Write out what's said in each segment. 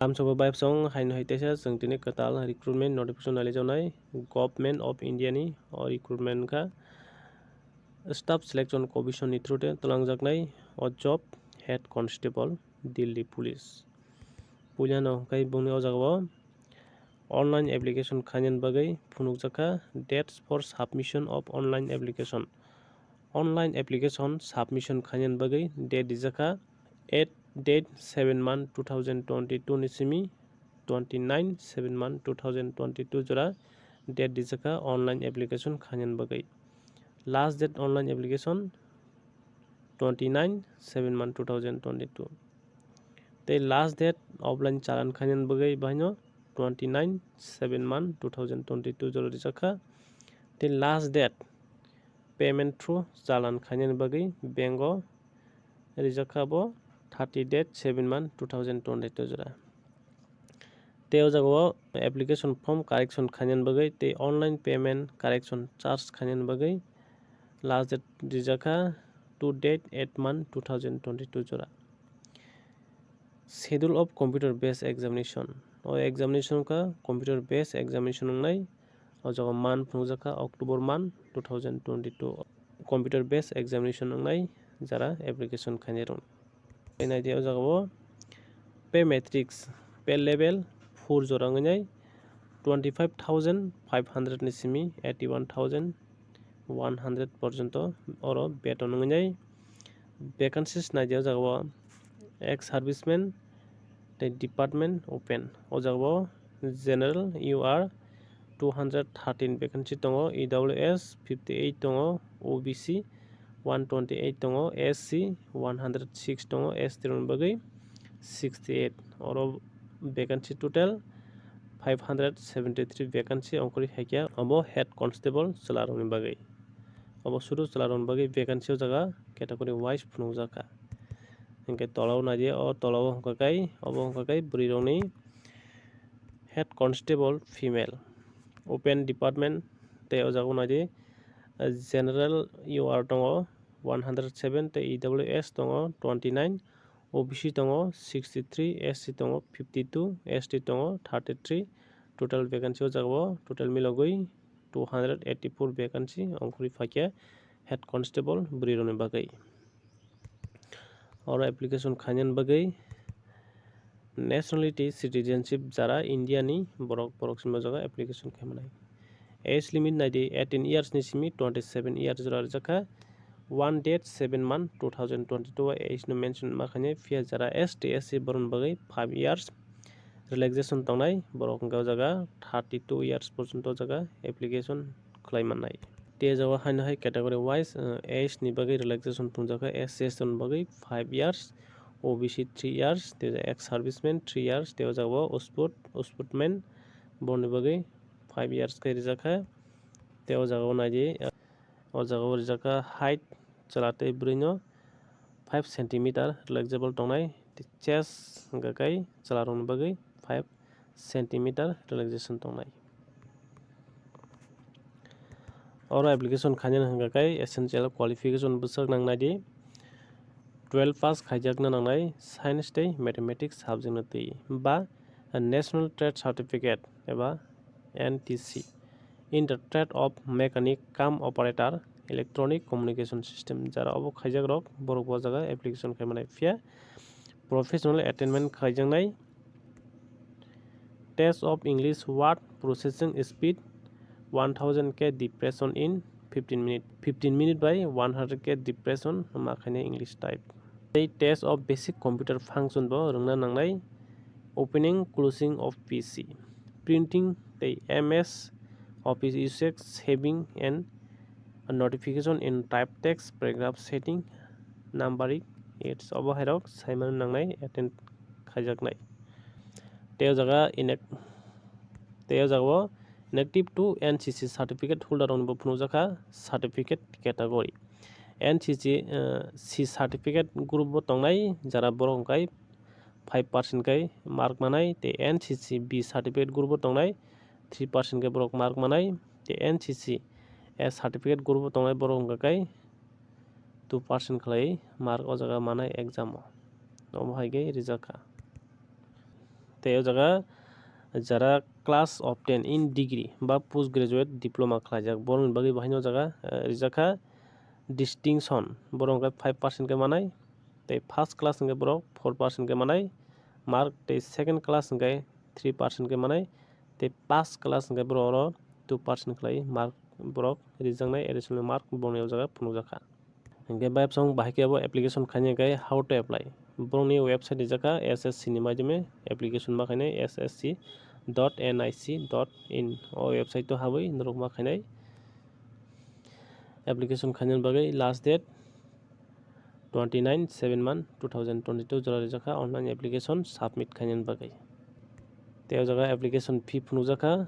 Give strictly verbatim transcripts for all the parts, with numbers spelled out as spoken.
Lamsogo bai bwsong haino hai teisa chwng tini kwtal recruitment notification nalijaknai Government of India ni o recruitment kha Staff Selection Commission ni through te twlangjaknai o job Head Constable Delhi Police. Puilano hwnkhe bongni o jagao online application khainani bagwi phunukjakha dates for submission of online application. Online application submission khainani bagwi date rijakha eight date seven month two thousand twenty-two ni simi twenty-nine seven month two thousand twenty-two jora date rijakha online application khainani bagwi. Last date online application twenty-nine seven month two thousand twenty-two. Tei last date offline challan khainani bagwi bahaino twenty-nine seven month two thousand twenty-two jora rijakha. Tei last date payment through challan khainani bagwi bank o rijakha bo thirty date seven month two thousand twenty-two jora. Tei o jagao application form correction khainani bagwi tei online payment correction charge khainani bagwi last date rijakha two date eight month two thousand twenty-two jora. Schedule of computer based examination. O examination kha computer based examination wngnai. O jaga month phunukjakha October month two thousand twenty-two. Computer based examination wngnai jara application khainai rok. Tei naidi o jagao pay matrix, pay level four jora wngnai twenty-five thousand five hundred ni simi eighty-one thousand one hundred porjonto oro beton wngnai. Vacancies naidi o jagao ex serviceman tei department open. O jagao general U R two hundred thirteen vacancy tongo, E W S fifty eight tongo, O B C one twenty eight tongo, S C one hundred six tongo, S T rokni bagwi sixty eight. Oro vacancy total five hundred seventy three vacancy ongkhorwi haikhe obo head constable chwlarokni bagwi. Obo suru chwlarokni bagwi vacancy o jaga category wise phunukjakha. Hinkhe tolao naidi o tolao hwnkha khe obo hwnkha khe bwrwirokni head constable female open department tei o jaga naidi general U R tongo one hundred seven tei E W S tongo twenty nine, O B C tongo sixty three, S C tongo fifty two, S T tongo thirty three, total vacancy o jagao total milogwi two hundred eighty four vacancy ongkhorwi phaikhe head constable bwrwirokni bagwi. Oro application khainani bagwi nationality citizenship jara India ni borok, borok simi o jaga application khaimani. Age limit naidi eighteen years ni simi twenty seven years jora rijakha. One date seven month two thousand twenty two age no mention ma khainai, phiya jara S T S C borokni bagwi five years relaxation tongnai, borok hwnkhe o jaga thirty two years porjonto o jaga application khlai mannai. Tei o jaga haino hai category wise, uh, age ni bagwi relaxation phunukjakha, S C S T ni bagwi five years, O B C three years, tei o jaga ex serviceman three years, tei o jaga bo sport, sportman borokni bagwi five years khe rijakha. Tei o jaga o naidi, uh, o jaga o rijakha height chwla tei bwrwino five centimeter relaxable tongnai, tei chest hwnkha khe chwlarokni bagwi five centimeter relaxation tongnai. Oro application khainani hwnkha khe essential qualification bwswk nang naidi, twelve pass khaijakna nangnai science tei mathematics subject no twi ba National Trade Certificate eba N T C in the trade of mechanic cum operator electronic communication system, jara obo khaijak rok borok bo jaga application khaimani, phiya professional attainment khaijaknai. Test of English word processing speed one thousand K depression in fifteen minute, fifteen minute by one hundred K depression ma khainai English type. Tei test of basic computer function bo rwngna nangnai, opening, closing of P C, printing tei M S Office usage, saving and notification in type text, paragraph setting, numbering, it's obo hairok saimano nangnai, attend khaijaknai. Tei o jaga inek-, tei o jaga o inactive to N C C certificate holder rokni bo phunukjakha certificate category. N C C, eh, C certificate group bo tongnai, jara borok hwnkhe five percent khe mark manai, tei N C C B certificate group bo tongnai, three percent khe borok mark manai, tei N C C A certificate group bo tongnai borok hwnkha khe two percent khlai mark o jaga manai exam o. Omo hai khe rijak kha. Tei o jaga jara class of ten in degree ba post graduate diploma khlaijak, borokni bagwi bo haino o jaga, eh, rijak kha distinction, borok hwnkhe five percent khe manai, tei first class hwnkhe borok four percent khe manai mark, tei second class hwnkhe three percent khe manai, tei pass class hwnkhe borok oro two percent khlai mark borok rijaknai, additional mark borokni o jaga phunukjak kha. Hingke bayapsong bahai khe abo application khaina khe how to apply. Borokni website rijak kha S S C ni maidome application ma khainai S S C dot N I C dot in. O website o habwi norok ma khainai application khaina bagwi last date twenty nine seven month two thousand twenty two jora rijak kha online application submit khaina bagwi. Tei o jaga application fee phunukjak kha,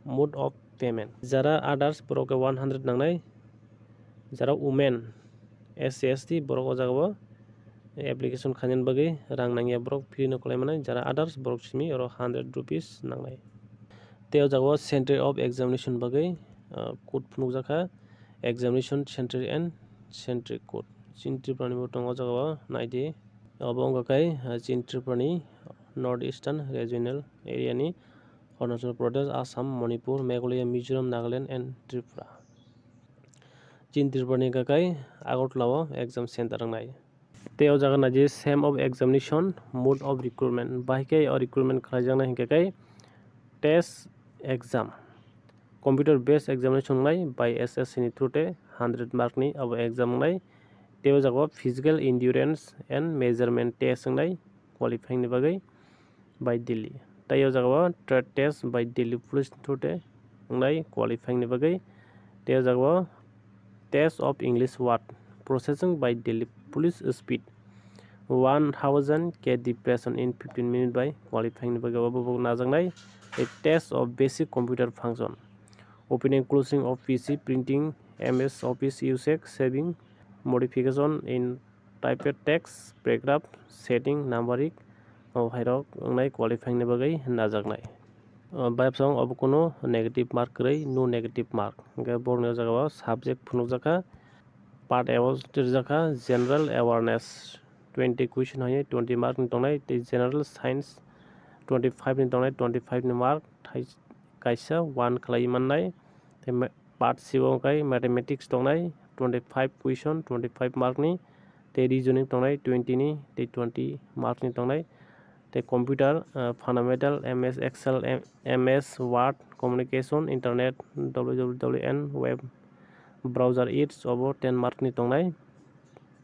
mode of payment. Jara others borok khe one hundred nangnai, jara women, S C, S T borok o jaga o application khainani bagwi rang nangya, borok free no kwlai manai, jara others borok simi oro hundred rupees nangnai. Tei o jaga o center of examination bagwi, ah, code phunukjak kha, examination center and center code. Chini Tripura ni bo tongo o jaga o, naidi. Obo wngkha khe, ah, chini Tripura ni North Eastern Regional Area ni Arunachal Pradesh, Assam, Manipur, Meghalaya, Mizoram, Nagaland and Tripura. Chini Tripura ni wngkha khe Agartala o exam center wngnai. Tei o jaga naidi sem of examination, mode of recruitment. Bahai khe o recruitment khlaijaknai hinkhe khe test exam, computer based examination wngnai by S S C ni through te hundred mark ni abo exam wngnai. Tei o jaga o physical endurance and measurement test wngnai qualifying ni bagwi by Delhi. Tei o jaga o trade test by Delhi police ni through te wngnai qualifying ni bagwi. Tei o jaga o test of English word processing by Delhi police speed one thousand K depression in fifteen minute by qualifying ni bagwi obo bo najaknai. Tei test of basic computer function, opening closing of P C, printing, M S Office usage, saving, modification in typed text, paragraph, setting, numbering, o hairok wngnai qualifying ni bagwi najaknai. O, bayapsong obo kunu negative mark kwrwi, no negative mark. Hingke borokni o jaga o subject phunukjak kha, part A o rijak kha general awareness, twenty question hai twenty mark ni tongnai, tei general science twenty five ni tongnai, twenty five ni mark thai kaisa one khlai mannai. Tei ma-, part C o hwnkhe mathematics tongnai, twenty five question, twenty five mark ni, tei reasoning tongnai twenty ni, tei twenty mark ni tongnai. Tei computer, ah, fundamental, M S Excel, M-, M S Word, communication, internet, W W W N, web browser, its obo ten mark ni tongnai.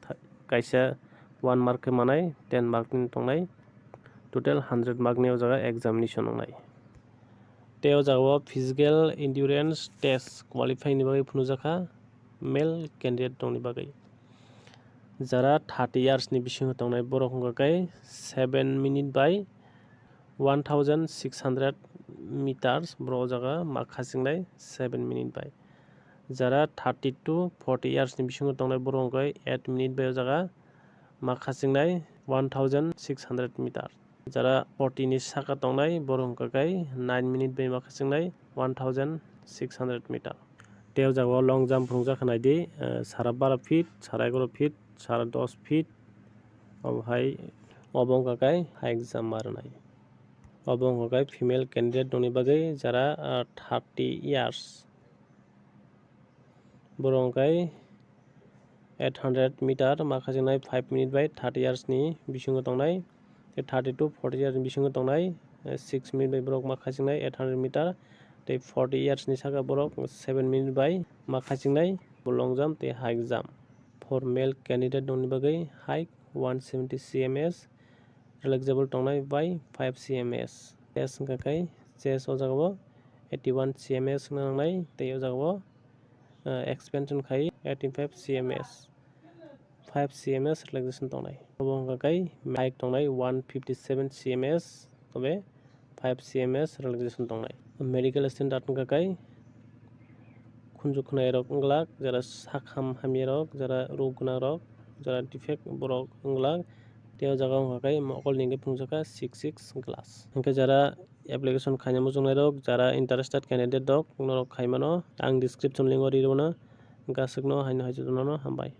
Tha-, kaisa one mark khe manai, ten mark ni tongnai. Total hundred mark ni o jaga examination wngnai. Tei o jaga o physical endurance test qualify ni bagwi phunukjak kha male candidate rokni bagwi. Jara thirty years ni bisingo tongnai borok wngkha khe seven minute by one thousand six hundred meters, borok o jaga ma khachiknai seven minute by. Jara thirty to forty years ni bisingo tongnai borok wngkha khe eight minute by o jaga ma khachiknai one thousand six hundred meter. Jara forty ni saka tongnai borok wngkha khe nine minute bai ma khachiknai one thousand six hundred meter. Tei o jaga o long jump phunukjak kha naidi, eh, sara bara feet, sara egaroh feet, sara dos feet. Obo hai, obo wngkha khe high jump ma rwnai. Obo wngkha khe female candidate rokni bagwi jara, ah, thirty years. Borok wngkha khe eight hundred meter ma khachiknai five minute by thirty years ni bisingo tongnai. Tei thirty to forty years ni bisingo tongnai, eh, six minute by borok ma khachiknai eight hundred meter. Tei forty years ni saka borok seven minute by ma khachiknai bo long jump tei high jump. For male candidate rokni bagwi height one seventy C M S, relaxable tongnai by five C M S. Chest wngkha khe chest o jaga o eighty one C M S wngna nangnai, tei o jaga o, eh, expansion khai eighty five C M S, five C M S relaxation tongnai. Obo wngkha khe height tongnai one fifty seven C M S, tobe five C M S relaxation tongnai. Medical standard wngkha khe khunju khwnairok wngwlak, jara sak ham hamyarok, jara rok gwnangrok, jara defect borok wngwlak. Tei o jaga wngkha khe mokol ni hwnwi phunukjak kha six six glass. Hwnkhe jara application khaina muchungnairok, jara interested candidate rok, norok khaimano. Ang description link o ri rwno, hwnkhe aswkno haino hai jotono hambai.